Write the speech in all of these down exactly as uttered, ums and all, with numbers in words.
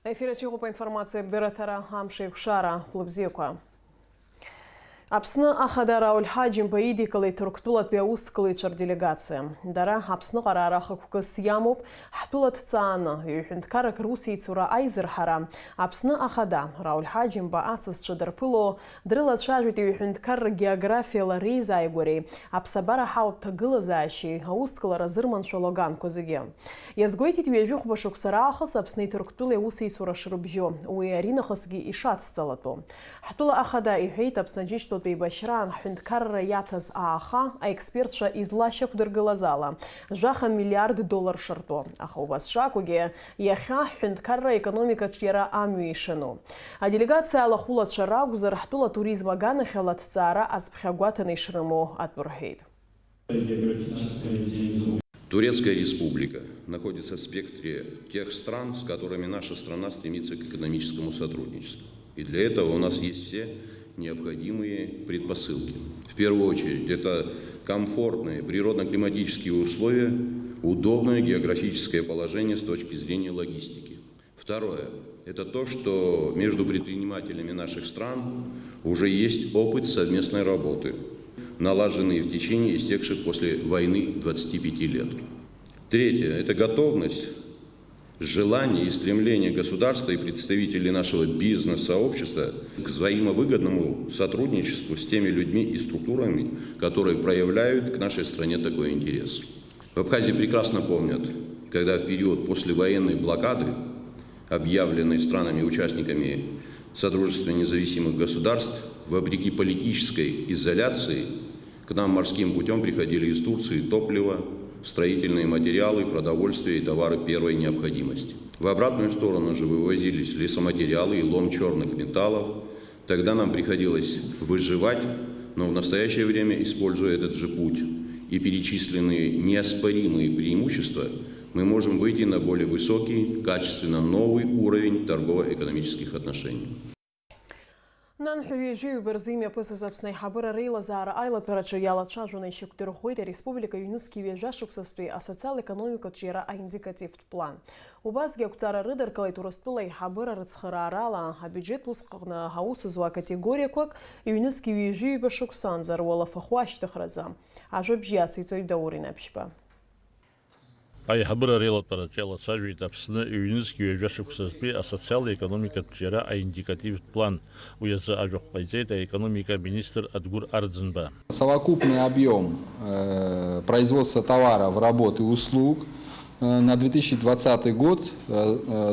Аефир аҿы иҟоуп аинформациа абдырраҭара, амш еиқәшара, хәлыбзиақәа. Аԥсны Ахада Рауль Ҳаџьымба идикылеит Ҭырқәтәылатәи аусҭгылаҩцәа рделегациа. Дара Аԥсныҟа раара ахықәкыс иамоуп, ҳтәыла ҭҵааны, ҩ-ҳәынҭқаррак русеицура аизырҳара, Аԥсны Ахада Рауль Ҳаџьымба асасцәа дырԥыло, дрылацәажәеит ҩ-ҳәынҭқарра географиала реизааигәареи, аԥсабара ҳауп ҭагылазаашьеи, аусҭгылара зырманшәало аганқәа зегьы. Иазгәеиҭеит, ҩажәи хәба шықәса раахыс Аԥсни Ҭырқәтәылеи аусеицура шрыбжьоу, уи аринахысгьы ишацҵалатәу. Ҳтәыла Ахада иҳәеит, Аԥсны Аџьынџьтәылатә еибашьраан ҳҳәынҭқарра иаҭаз ааха, аекспертцәа излашьақәдыргылаз ала, жәаха миллиард доллар шыртәу. Аха убас шакәугьы, иахьа ҳҳәынҭқарра аекономикаҿ иара амҩа ишану. Аделегациа алахәылацәа ракәзар, ҳтәыла атуризм аганахьала аҭҵаара ацԥхьагәаҭаны ишрымоу атәы рҳәеит. Турецкая Республика находится в спектре тех стран, с которыми наша страна стремится к экономическому сотрудничеству. И для этого у нас есть все необходимые предпосылки. В первую очередь, это комфортные природно-климатические условия, удобное географическое положение с точки зрения логистики. Второе, это то, что между предпринимателями наших стран уже есть опыт совместной работы, налаженный в течение истекших после войны двадцати пяти лет. Третье, это готовность, желание и стремление государства и представителей нашего бизнес-сообщества к взаимовыгодному сотрудничеству с теми людьми и структурами, которые проявляют к нашей стране такой интерес. В Абхазии прекрасно помнят, когда в период послевоенной блокады, объявленной странами-участниками Содружества независимых государств, вопреки политической изоляции, к нам морским путём приходили из Турции топливо, строительные материалы, продовольствие и товары первой необходимости. В обратную сторону же вывозились лесоматериалы и лом чёрных металлов, Тогда нам приходилось выживать, но в настоящее время, используя этот же путь и перечисленные неоспоримые преимущества, мы можем выйти на более высокий, качественно новый уровень торгово-экономических отношений. Нанҳәа ҩажәи ҩба рзы имҩаԥысыз Аԥсны аиҳабыра реилазаара аилатәараҿы иалацәажәаны ишьақәдырӷәӷәеит ареспублика ҩнызқьи ҩажәа шықәсазтәи асоциал-економикатә ҿиара аиндикативтә план. Убасгьы ақәҵара рыдыркылеит Урыстәыла аиҳабыра рыцхыраарала абиуџьет усҟаҟны аус зуа акатегориақәак ҩнызқьи ҩажәи ҩба шықәсанӡа руалафахәы ашьҭыхразы. Ажәабжь иациҵоит Даур Инаԥшьба. Аиҳабыра реилатәараҿы иалацәажәеит Аԥсны ҩнызқьи ҩажәа шықәсазтәи асоциал-економикатә ҿиара аиндикативтә план. Уи азы ажәахә ҟаиҵеит аекономика аминистр Адгәыр Арӡынба. Совокупный объём производства товаров, работ и услуг на две тысячи двадцатый год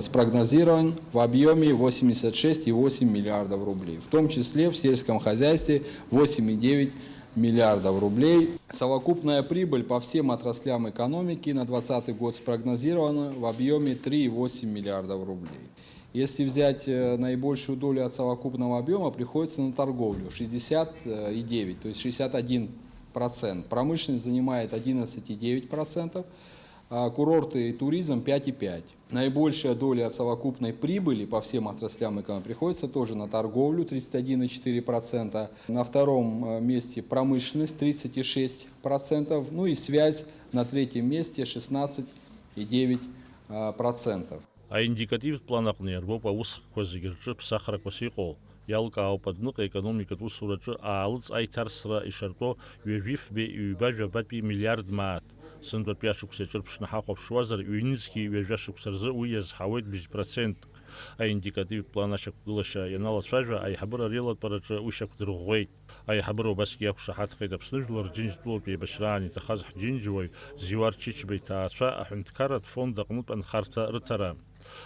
спрогнозирован в объёме восемьдесят шесть и восемь миллиардов рублей, в том числе в сельском хозяйстве восемь и девять миллиардов рублей. Совокупная прибыль по всем отраслям экономики на двадцатый год спрогнозирована в объёме три и восемь миллиардов рублей. Если взять наибольшую долю от совокупного объёма, приходится на торговлю, шестьдесят и девять, то есть шестьдесят один процент. Промышленность занимает одиннадцать и девять процентов, а курорты и туризм пять и пять. Наибольшая доля совокупной прибыли по всем отраслям экономики приходится тоже на торговлю, тридцать один и четыре процента. На втором месте промышленность, тридцать и шесть процентов. Ну и связь на третьем месте, шестнадцать и девять процентов. Аиндикативтә план аҟны иарбоуп аусхкқәа зегьы рҿы ԥсахрақәас иҟоу. Иалкаауп адәныҟа економикатә усураҿы аалыҵ аиҭарсра ишартәо ҩажәи фбеи ҩба жәабатәи миллиард мааҭ. Сынтәатәи ашықәс иаҿырԥшны ҳахәаԥшуазар, ҩнызқьи ҩажәа шықәса рзы уи иазҳауеит бжь процентк. Аиндикативтә план ашьақәгылашьа ианалацәажәа, аиҳабыра реилатәараҿы уи шьақәдырӷәӷәеит. Аиҳабыра убасгьы иақәшаҳаҭхеит Аԥсны Жәлар Рџьынџьтәылатә еибашьраан иҭахаз ҳџьынџьуаҩ Зиуар Чычба иҭаацәа аҳәынҭқарратә фонд аҟнытә анхарҭа рыҭара.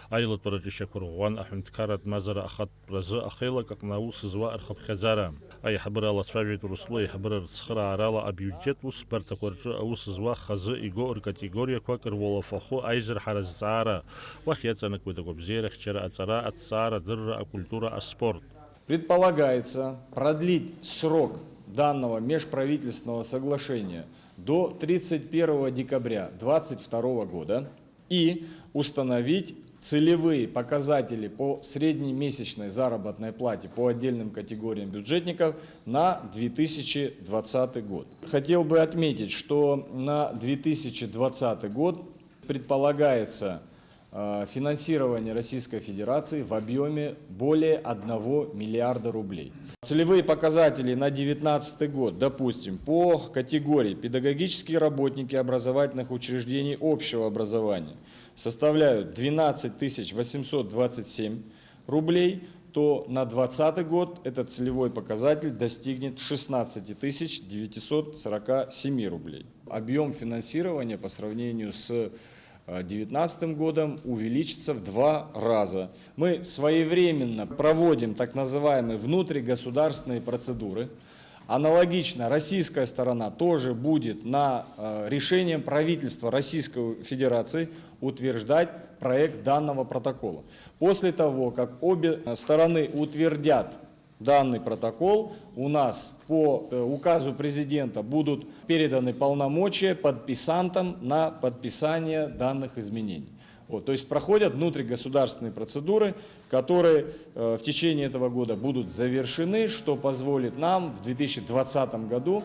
Аилатәараҿы ишьақәырӷәӷәан аҳәынҭқарратә мазара ахатәразы ахеилак аҟны аус зуа рхыԥхьаӡара. Аиҳабыра алацәажәеит Урыстәыла аиҳабыра рыцхыраарала абиуџьет усбарҭақәа рҿы аус зуа хазы иго ркатегориақәак руалафахәы аизырҳара азҵаара. Уахь иаҵанакуеит агәабзиарахьчара, аҵара, аҭҵаара, адырра, акультура, аспорт. Предполагается продлить срок данного межправительственного соглашения до тридцать первого декабря двадцать второго года и установить целевые показатели по средней месячной заработной плате по отдельным категориям бюджетников на две тысячи двадцатый год. Хотел бы отметить, что на две тысячи двадцатый год предполагается э, финансирование Российской Федерации в объёме более одного миллиарда рублей. Целевые показатели на девятнадцатый год, допустим, по категории педагогические работники образовательных учреждений общего образования составляют двенадцать тысяч восемьсот двадцать семь рублей, то на двадцатый год этот целевой показатель достигнет шестнадцати тысяч девятисот сорока семи рублей. Объём финансирования по сравнению с, э, девятнадцатым годом увеличится в два раза. Мы своевременно проводим так называемые внутригосударственные процедуры. Аналогично, российская сторона тоже будет на, э, решением правительства Российской Федерации утверждать проект данного протокола. После того, как обе, э, стороны утвердят данный протокол, у нас по, э, указу президента будут переданы полномочия подписантам на подписание данных изменений. Вот, то есть проходят внутригосударственные процедуры, которые, э, в течение этого года будут завершены, что позволит нам в две тысячи двадцатом году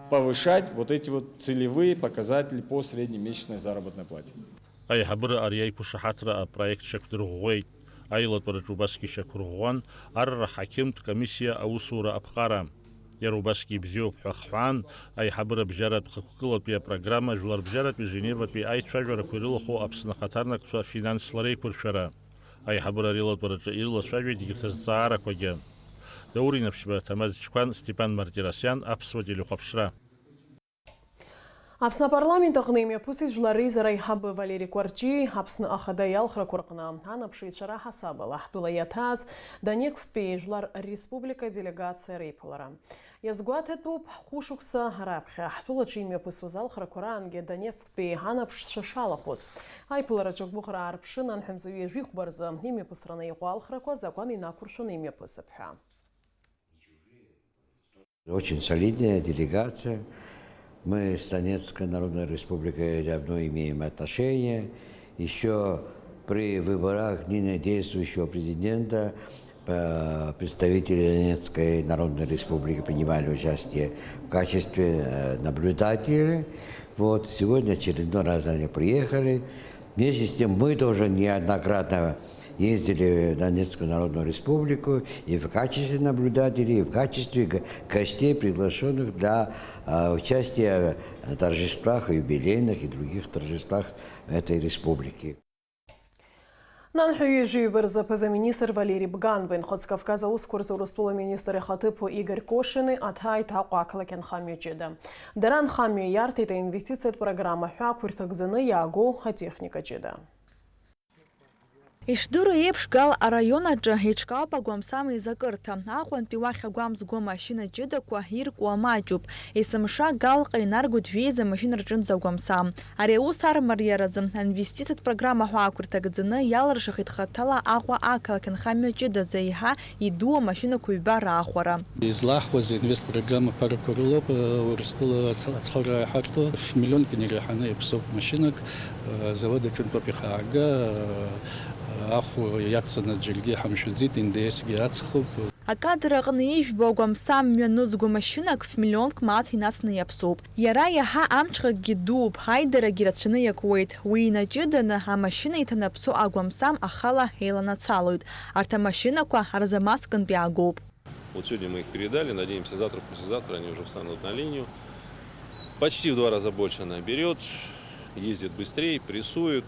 повышать вот эти вот целевые показатели по среднемесячной заработной плате. Аиҳабыра ари аиқәышаҳаҭра апроект шьақәдырӷәӷәеит. Аилатәараҿы убасгьы шьақәырӷәӷәан арра ҳақьымтә комиссиа аусура аԥҟара. Иара убасгьы ибзиоуп ҳәа хҳәаан, аиҳабыра бжьаратә хықәкылатәи апрограмма Жәларбжьаратәи Женеватәи аицәажәарақәа ирылахәу Аԥсны ахаҭарнакцәа афинанслара еиқәыршәара. Аиҳабыра рилатәараҿы ирылацәажәеит егьырҭ азҵаарақәагьы. Даур Инаԥшьба, Ҭамаз Чқәан, Степан Мартиросиан, Аԥсуа телехәаԥшра. Аԥсны апарламент аҟны имҩаԥысит Жәлар реизара аиҳабы Валери Кәарҷиеи Аԥсны Ахада иалхрақәа рҟны анаԥшыҩцәа раҳасабала ҳтәыла иаҭааз Донецктәи Жәлар Республика делегациа реиԥылара. Иазгәаҭатәуп, ҳхәышықәса раԥхьа ҳтәылаҿы имҩаԥысуаз алхрақәа раангьы Донецктәи анаԥшцәа шалахәыз. Аиԥылараҿы агәыӷра аарԥшын, анҳәа мза ҩажәи хәба рзы имҩаԥысраны иҟоу алхрақәа азакәан инақәыршәаны имҩаԥысып ҳәа. Очень солидная делегация. Мы с Донецкой Народной Республикой давно имеем отношения. Ещё при выборах ныне действующего президента, э, представители Донецкой Народной Республики принимали участие в качестве, э, наблюдателей. Вот, сегодня очередной раз они приехали. Вместе с тем, мы тоже неоднократно ездили в Донецкую Народную Республику и в качестве наблюдателей, и в качестве г-, гостей, приглашённых для, а, участия в торжествах, юбилейных и других торжествах этой республики. Нанҳәа ҩажәи ҩба рзы аԥыза-министр Валери Бганба, Нхыҵ Кавказ аусқәа рзы Урыстәыла аминистр ихаҭыԥуаҩ Игорь Кошини аҭааит Аҟәа ақалақь анхамҩа ҷыда. Дара анхамҩа иарҭеит аинвестициатә программа ҳәа ақәирҭагӡаны иаагоу атехника ҷыда. Ишдыру еиԥш, Гал араион аҿы еиҿкаауп агәамсам еизакырҭа. Аҟәантәи уахь агәамҵ гәы амашьына ҷыдақәа иркуа маҷуп. Есымша Галҟа инаргоит жәеиза машьына рҿынӡа агәамсам. Ари аус армариаразы аинвестициатә программа ҳәа ақәырҭагӡаны иалыршахеит хаҭала Аҟәа ақалақь анхамҩа ҷыдазы еиҳа идуу амашьынақәа ҩба раахәара. Излаҳхуаз аинвестпрограмма ԥарақәа рылоуп, Урыстәыла ац-, ацхыраара иҳарҭо, ф-миллионк инареиҳаны иаԥсоуп машьынак, азавод аҿынтәоуп ихаага, ахә иацҵаны џьаргьы иҳамшәаӡеит, Н Д С-гьы аҵхуп. Акадр аҟны ижәбо агәамсам мҩа нызго машьынак ф-миллионк мааҭ инацны иаԥсоуп. Иара иаҳа амҽхакгьы дууп, аидарагьы рацәаны иакуеит. Уи инаҷыданы амашьына иҭанаԥсо агәамсам ахала еиланацалоит. Арҭ амашьынақәа Арзамаскынтә иаагоуп. Вот сегодня мы их передали, надеемся, завтра, послезавтра они уже встанут на линию. Почти в два раза больше она берёт, ездит быстрее, прессует.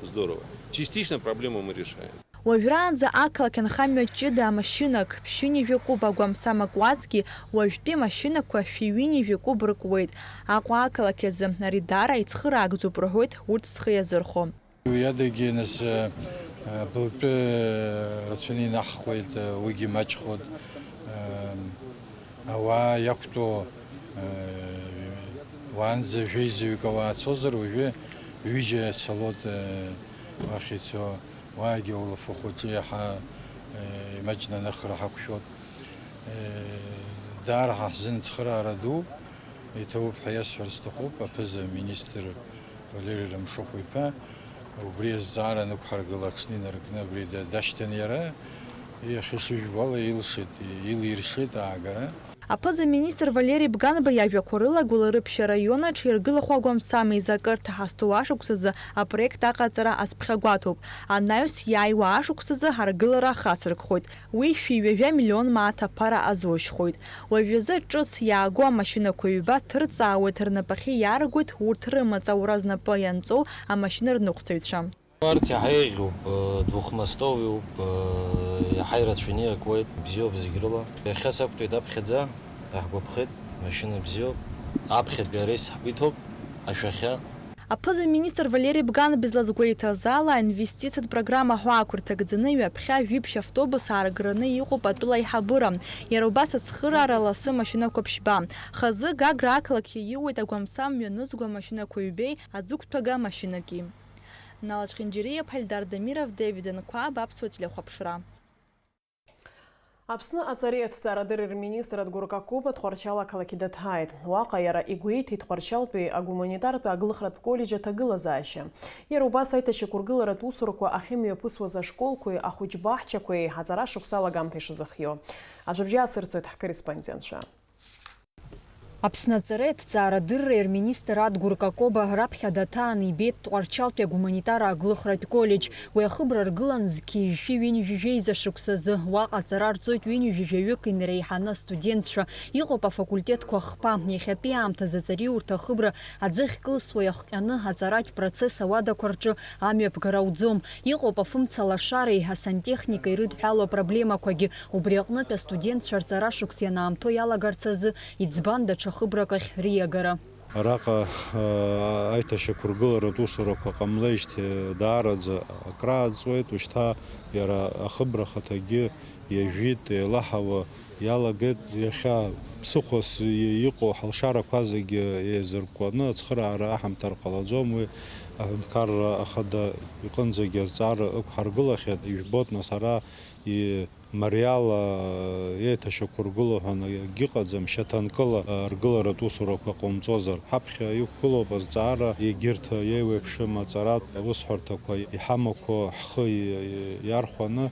Здорово. Частично проблему мы решаем. Уажәраанӡа ақалақь анхамҩа ҷыда амашьынак ԥшьынҩажәи кәыб агәамсам акуазҭгьы, уажәтәи амашьынақәа шәи ҩынҩажәи кәыб ркуеит. Аҟәа ақалақь азы ари даара ицхыраагӡоуп рҳәоит урҭ зхы иазырхәо. Уи адагьы, нас, э, былтәы рацәаны инаҳхуеит, э, уигьы маҷхоит. Э, ауаа иақәтәоу, э, уаанӡа жәеизаҩык ауаа цозар, уажәы ҩыџьа цалоит, э, уахь ицо. Уаагьы улафахәыҷы иаҳа, э, имаҷны аныхра ҳақәшәоит. Э, даара ҳа ҳзын цхыраара дууп. Иҭабуп ҳәа иасҳәар сҭахуп, аԥыза-министр Валери Рамшыхә-иԥа убри азҵаара анықәҳаргыла аҽны инаркны абри да-, дашьҭан иара. Иахьа ишыжәбо ала илшеит, илиршеит аагара. Аԥыза-министр Валери Бганба иажәақәа рыла, Гәылрыԥшь араион аҿы иргылахо агәамсам еизакырҭа ҳазҭоу ашықәсазы апроект аҟаҵара азԥхьагәаҭоуп. Анаҩс иааиуа ашықәсазы ҳаргылара ахацыркхоит. Уи шәи ҩажәа миллион мааҭ аԥара азушьхоит. Уажәазы ҿыц иааго амашьынақәа ҩба ҭырҵаауеит, рнапахьы иааргоит урҭ рымаҵ аура знапы ианҵоу амашьына рныҟәцаҩцәа. Арҭ иаҳа еиӷьуп, двухмостовиуп, иаҳа ирацәаны иакуеит, бзиоуп зегь рыла. Иахьа сақәтәеит аԥхьаӡа, иаҳгәаԥхеит, машьына бзиоуп. Аԥхьатәи арейс ҳгәы иҭоуп, ашәахьа. Аԥыза-министр Валери Бганба излазгәеиҭаз ала, аинвестициатә программа ҳәаақәа рҭагӡаны ҩаԥхьа жәиԥшь автобус ааргараны иҟоуп атәыла аиҳабыра. Иара убас ацхыраара ласы машьынақәа ԥшьба. Хазы Гагра ақалақь иаиуеит агәамсам мҩанызқьҩык амашьынақәа ҩбеи аӡыгәҭәага машьынаки. Нала Чхинджириа, Ҳаилдар Дамиров, Дэвид Нқәаб, Аԥсуа телехәаԥшра. Аԥсны аҵареи аҭҵаарадырреи рминистр Адгәыр Какоба Тҟәарчал ақалақь даҭааит. Уаҟа иара игәеиҭеит Тҟәарчалтәи агуманитартә ааглыхратә коллеџь аҭагылазаашьа. Иара убас аиҭашьақәыргыларатә усурақәа ахьымҩаԥысуаз ашколқәеи ахәыҷбаҳчақәеи аҵара шықәса алагамҭа ишазыхиоу. Ажәабжь аацырҵоит ҳкорреспондентцәа. Аԥсны аҵареи аҭҵаарадырреи рминистр Адгәыр Какоба раԥхьа даҭааны ибеит Тҟәарчалтәи агуманитар ааглыхратә коллеџь. Уи ахыбра ргылан зқьи жәшәи ҩынҩажәи жәеиза шықәсазы. Уаҟа аҵара рҵоит ҩынҩажәи жәаҩык инареиҳаны астудентцәа. Иҟоуп афакультетқәа хԥа. Иахьатәи аамҭазы аҵариурҭа ахыбра аӡы ахькылсуа иахҟьаны аҵаратә процесс ауадақәа рҿы амҩаԥгара ауӡом. Иҟоуп афымца лашареи асантехникеи ирыдҳәалоу апроблемақәагьы. Убри аҟнытә астудентцәа рҵара шықәс ианаамҭоу иалагарц азы иӡбан даҽа хыбрак ахь риагара. Араҟа, аа, аиҭашьақәыргыларатә усурақәа ҟамлеижьҭеи даараӡа акрааҵуеит, ушьҭа иара ахыбра ахаҭагьы иажәит, еилаҳауа иалагеит. Иахьа ԥсыхәас и-, иҟоу ҳалшарақәа зегьы еизыркәкәаны ацхыраара аҳамҭар ҟалаӡом, уи аҳәынҭқарра ахада иҟынӡагьы азҵаара ықәҳаргылахьеит, ижәбоит, нас ара и-, мариала еиҭашьақәыргыло ҳәа акгьы ыҟаӡам, шьаҭанкыла аргыларатә усурақәа ҟоумҵозар. Ҳаԥхьа иқәгылоуп азҵаара, егьырҭ еиуеиԥшым аҵаратә аусҳәарҭақәа иҳамақәо ҳхы и-, и-, иархәаны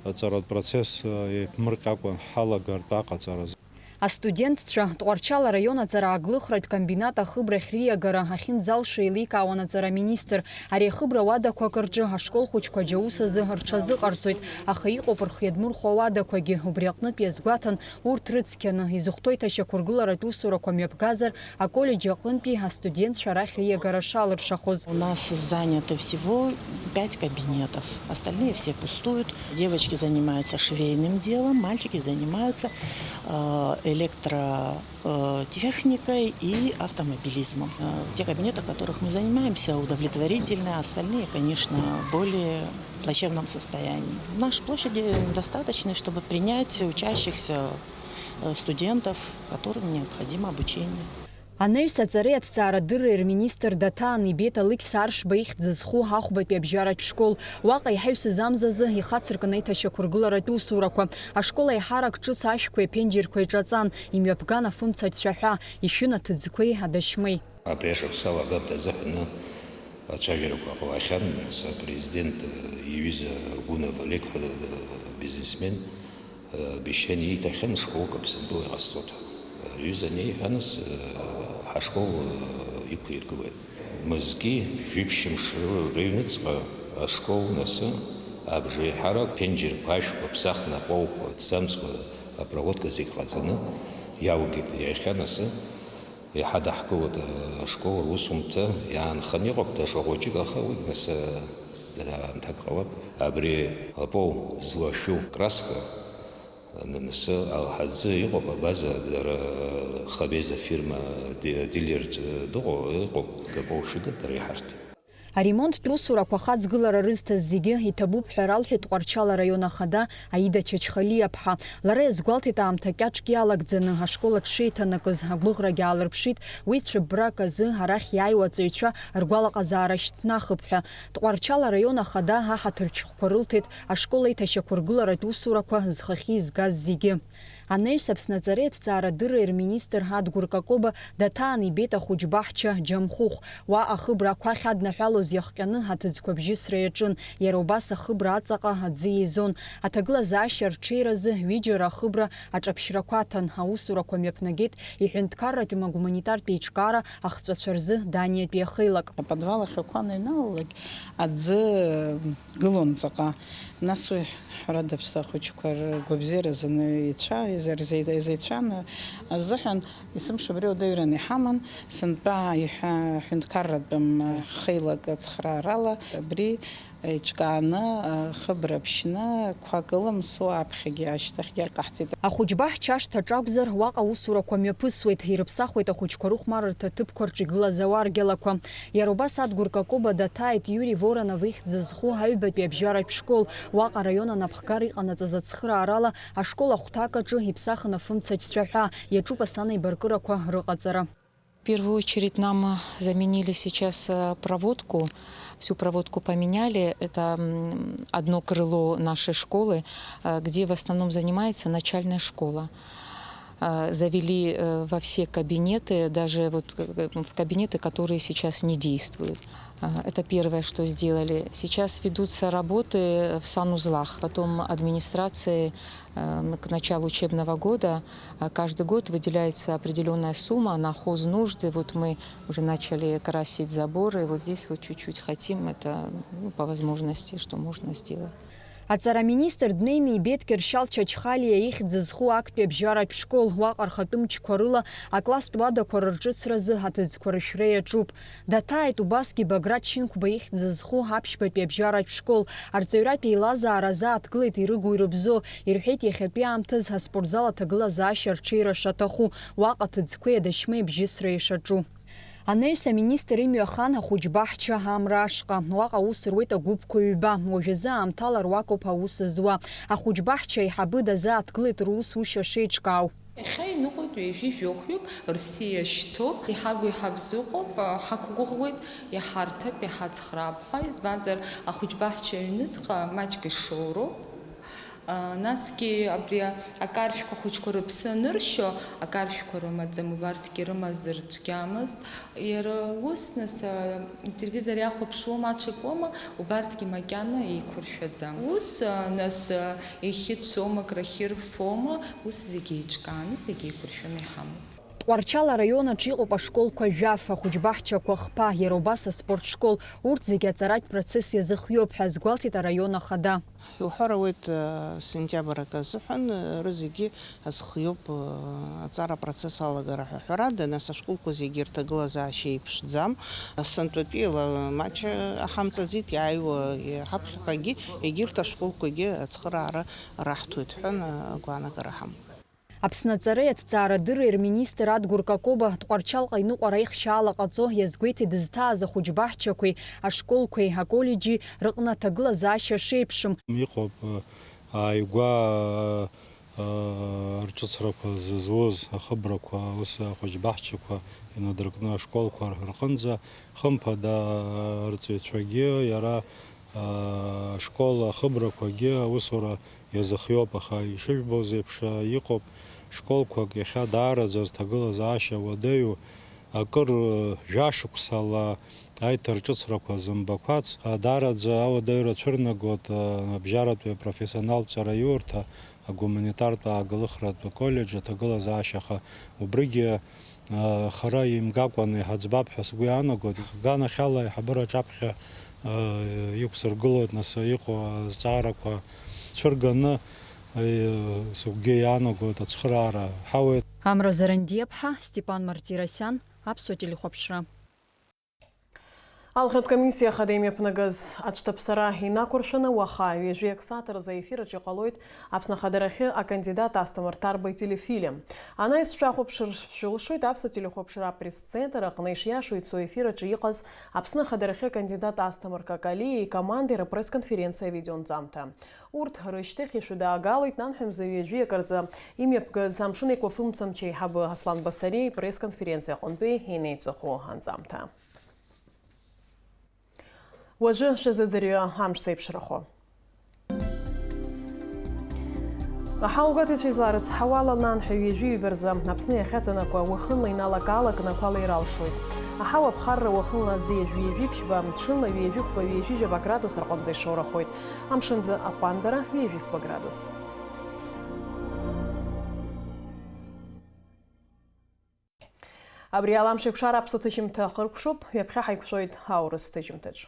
аҵаратә процесс еиԥмырҟьакәан ҳалагартә аҟаҵаразы. Астудентцәа Тҟәарчал араион аҵара ааглыхратә комбинат ахыбрахь риагара ахьынӡалшо еиликаауан аҵара аминистр. Ари ахыбра уадақәак рҿы ашкол хәыҷқәа џьаус азы рҽазыҟарҵоит, аха иҟоуп рхы иадмырхәо ауадақәагьы. Убри аҟнытә иазгәаҭан, урҭ рыцқьаны, изыхәҭоу аиҭашьақәыргыларатә усурақәа мҩаԥгазар, аколлеџь аҟынтәи астудентцәа арахь риагара шалыршахоз. У нас занято всего пять кабинетов, остальные все пустуют. Девочки занимаются швейным делом, мальчики занимаются, э, электро, э, техникой и автомобилизмом. Э, те кабинеты, в которых мы занимаемся, удовлетворительны, а остальные, конечно, в более плачевном состоянии. Наши площади достаточны, чтобы принять учащихся, э, студентов, которым необходимо обучение. Анаҩс аҵареи аҭҵаарадырреи рминистр даҭаан ибеит Алықьса Аршба ихьӡ зху ахәбатәи абжьаратә школ. Уаҟа иҳаҩсыз амзазы ихацыркын аиҭашьақәыргыларатә усурақәа. Ашкол аиҳарак ҿыц ашәқәеи аԥенџьырқәеи иҿаҵан, имҩаԥган афымцатә цәаҳәа, ишәын аҭыӡқәеи адашьмеи. Абри ашықәс алагамҭа азыҳәаны ацәажәарақәа ҟалахьан, нас апрезидент иҩыза Аргәынов Олег ҳәа бизнесмен Бешьен ииҭахьан школк Аԥсынтәыла иҟасҵоит ҳәа. Аҩыза анеиҳәа, нас, ҳашкол иқәиргылеит. Мызки жәиԥшьымш ры-, рыҩныҵҟа ашкол насы абжеиҳарак ԥенџьырқәа, ашәқәа, ԥсахны аполқәа ҭӡамцқәа апроводка зегь ҟаҵаны иалгеит. Иахьа насы Иаҳа даҳкылоит, ашкол аусумҭа иаанханы иҟоуп, даҽа хәыҷык, аха уигь нас, дара анҭак ҟалап. Абри апол злашәу краска, н-, нас, алҳаӡы иҟоуп, абаза, дара, Хабеза фирма ди-, дилер, дыҟоу, иҟоуп, гапол шәыга, дара иҳарҭеит. Аремонттә усурақәа ахаҵгылара рызҭаз зегьы иҭабуп ҳәа ралҳәеит Тҟәарчал араион ахада Аида Чачхалиаԥҳа. Лара иазгәалҭеит, аамҭа кьаҿк иалагӡаны ашкол аҽшеиҭанакыз, агәыӷрагьы аалырԥшит, уи цәыббрак азы арахь иааиуа аҵаҩцәа ргәалаҟазаара шьҭнахып ҳәа. Тҟәарчал араион ахада аҳаҭыр шәҟәқәа рылҭеит ашкол аиҭашьақәыргыларатә усурақәа зхахьы изгаз зегьы. Анаҩс Аԥсны аҵареи аҭҵаарадырреи рминистр Адгәыр Какоба даҭаан ибеит ахәыҷ баҳча Џьамхәыхә. Уаҟа ахыбра ақәа ахьаднаҳәалоз иахҟьаны аҭыӡқәа бжьысра иаҿын. Иара убас ахыбра аҵаҟа аӡы еизон. Аҭагылазаашьа арҽеиразы ҩыџьара ахыбра аҿаԥшьрақәа аҭан. Аусурақәа мҩаԥнагеит иҳәынҭқарратәым агуманитартә еиҿкаара ахҵәацәа рзы Даниатәи ахеилак. Аподвал ахь ақәа аныҩналалак, аӡы гылон ҵаҟа. Нас уи, ҳәарада, аԥсны ахәыҷқәа ргәабзиаразы ицәа-, изырзеи-, изеицәан азыҳәан, есымша абри ауадаҩран иҳаман, сынтәа иҳәа-, ҳәынҭқарратәым хеилак ацхраарала абри еиҿкааны, хыбра ԥшьны, қәак ыламсуа аԥхьагьы ашьҭахьгьы ҟаҳҵеит. Ахәыҷбаҳча ашҭаҿ акәзар, уаҟа аусурақәа мҩаԥысуеит, ирыԥсахуеит ахәыҷқәа рыхәмарырҭа ҭыԥқәа рҿы игылаз ауаргьалақәа. Иара убас Адгәыр Какоба даҭааит Иури Воронов ихьӡ зху аҩбатәи абжьаратә школ. Уаҟа араион анапхгара иҟанаҵаз ацхыраарала ашкол ахәҭак аҿы иԥсахын афымцагьцәа ҳәа, иаҿуп асанеибаркырақәа рыҟаҵара. В первую очередь нам заменили сейчас, э, проводку, всю проводку поменяли. Это, м, одно крыло нашей школы, э, где в основном занимается начальная школа. Э, завели, э, во все кабинеты, даже вот, э, в кабинеты, которые сейчас не действуют. Э, это первое, что сделали. Сейчас ведутся работы в санузлах. Потом администрации, э, к началу учебного года, э, каждый год выделяется определённая сумма на хознужды. Вот мы уже начали красить заборы. Вот здесь вот чуть-чуть хотим это, ну, по возможности, что можно сделать. Аҵараминистр днеины ибеит Кьыршьал Чачхалиа ихьӡ зху актәи абжьаратә школ. Уаҟа рхатәы мчқәа рыла акласстә уадақәа рырҿыцразы аҭыӡқәа рышәра иаҿуп. Даҭааит убасгьы Баграт Шьынқәба ихьӡ зху аԥшьбатәи абжьаратә школ. Арҵаҩратә еилазаара азааҭгылеит ирыгу-ирыбзоу, ирҳәеит иахьатәи аамҭаз аспортзал аҭагылазаашьа рҽеира шаҭаху, уаҟа аҭыӡқәеи адашьмеи абжьысра ишаҿу. Анаҩс аминистр имҩахан ахәыҷбаҳча Амра ашҟа. Уаҟа аус руеит агәыԥқәа ҩба. Уажәазы аамҭала руакоуп аус зуа. Ахәыҷбаҳча аиҳабы дазааҭгылеит русушьа шеиҿкаау. Иахьа иныҟәоит ҩажәи жәохәҩык, рсиа шьҭоуп. Иҳагу иҳабзыҟоуп, ҳақәгәыӷуеит, иҳарҭап, иҳацхраап ҳәа, избанзар, ахәыҷбаҳча аҩныҵҟа маҷк ишоуроуп. Насгьы абри акаршәқәа хәыҷқәа рыԥсы аныршьо, акаршәқәа рымаӡам, убарҭгьы рымазар цәгьамызт. Иара ус, нас, ателевизор иахәаԥшуама, аҽакуама, убарҭгьы макьана еиқәыршәаӡам. Ус, нас, ихьыцәоума, крахьырфома, ус зегьы еиҿкааны, зегьы еиқәыршәаны иҳамоуп. Тҟәарчал араион аҿы иҟоуп ашколқәа жәаф, ахәыҷбаҳчақәа хԥа, иара убас аспорт школ, урҭ зегьы аҵаратә процесс иазыхиоуп ҳәа азгәалҭеит араион ахада. Иуҳәар ауеит, сентиабр акы азыҳәан, рызегьы азхиоуп, аҵара процесс алагара ҳәа. Ҳәарада, нас ашколқәа зегьы рҭагылазаашьа еиԥшӡам. Сынтәатәиала маҷ ҳамҵаӡеит, иааиуа ҳаԥхьаҟагьы егьырҭ ашколқәагьы ацхыраара раҳҭоит ҳәа агәаанагара ҳамоуп. Аԥсны аҵареи аҭҵаарадырреи рминистр Адгәыр Какоба Тҟәарчалҟа иныҟәара ихьшьаала ҟаҵо иазгәеиҭеит дызҭааз ахәыҷбаҳчақәеи, ашколқәеи, аколлеџьи рыҟны аҭагылазаашьа шеиԥшым. Иҟоуп, ааигәа, рҿыцрақәа зызуз ахыбрақәа, ус ахәыҷбаҳчақәа инадыркны ашколқәа рҟынӡа, хымԥада, арҵаҩцәагьы иара, ашкол ахыбрақәагьы аусура иазыхиоуп, аха ишыжәбоз еиԥш, иҟоуп школқәак иахьа даараӡа зҭагылазаашьа уадаҩу, акыр, жәашықәсала аиҭарҿыцрақәа зымбақәац, даараӡа ауадаҩра цәырнагоит, абжьаратәи апрофессионалтә ҵараиурҭа, агуманитартә ааглыхратә коллеџь аҭагылазаашьа, аха убригьы хара имгакәан иҳаӡбап ҳәа сгәы иаанагоит. Аганахьала аиҳабыра аҿаԥхьа, а, иқәсыргылоит нас иҟоу азҵаарақәа цәырганы, а, сыгәгьы иаанагоит ацхыраара ҳауеит. Амра Зарандиаԥҳа, Степан Мартиросиан, Аԥсуа телехәаԥшра. Алхратә комиссиа ахада имҩаԥнагаз ацәҭаԥсара инақәыршәаны уаха ҩажәи акы сааҭ рзы аефир аҿы иҟалоит Аԥсны ахадарахьы акандидат Асҭамыр Ҭарба ителефильм. Анаҩс шәахәаԥшыр шәылшоит Аԥсуа телехәаԥшра апресс-центр аҟны ишиашоу ицо ефир аҿы иҟаз Аԥсны ахадарахьы акандидат Асҭамыр Какалиа икомандеи рпресс-конференциа авидеонҵамҭа. Урҭ рышьҭахь ишәыдаагалоит, нанҳәа мза ҩажәи акы рзы имҩаԥгаз Амшын Еиқәафымца амчеиҳабы Аслан Басариа ипресс-конференциа аҟынтәи инеиҵыху анҵамҭа. Уажәы шәазыӡырҩы амш зеиԥшрахо. Аҳауагәаҭаҩцәа изларыцҳауала, нанҳәа ҩажәи ҩба рзы Аԥсны иахьаҵанакуа уахынла иналак-аалакны ақәа алеира алшоит. Аҳауа аԥхарра уахынла зежә ҩажәи ԥшьба, мҽынла ҩажәи хәба ҩажәи жәаба градус рҟынӡа ишоурахоит. Амшынӡы аҟәандара ҩажәи фба градус. Абри ала амш еиқәшара аԥсуа ҭыжьымҭа ахыркәшоуп, ҩаԥхьа ҳаиқәшәоит аурыс ҭыжьымҭаҿ.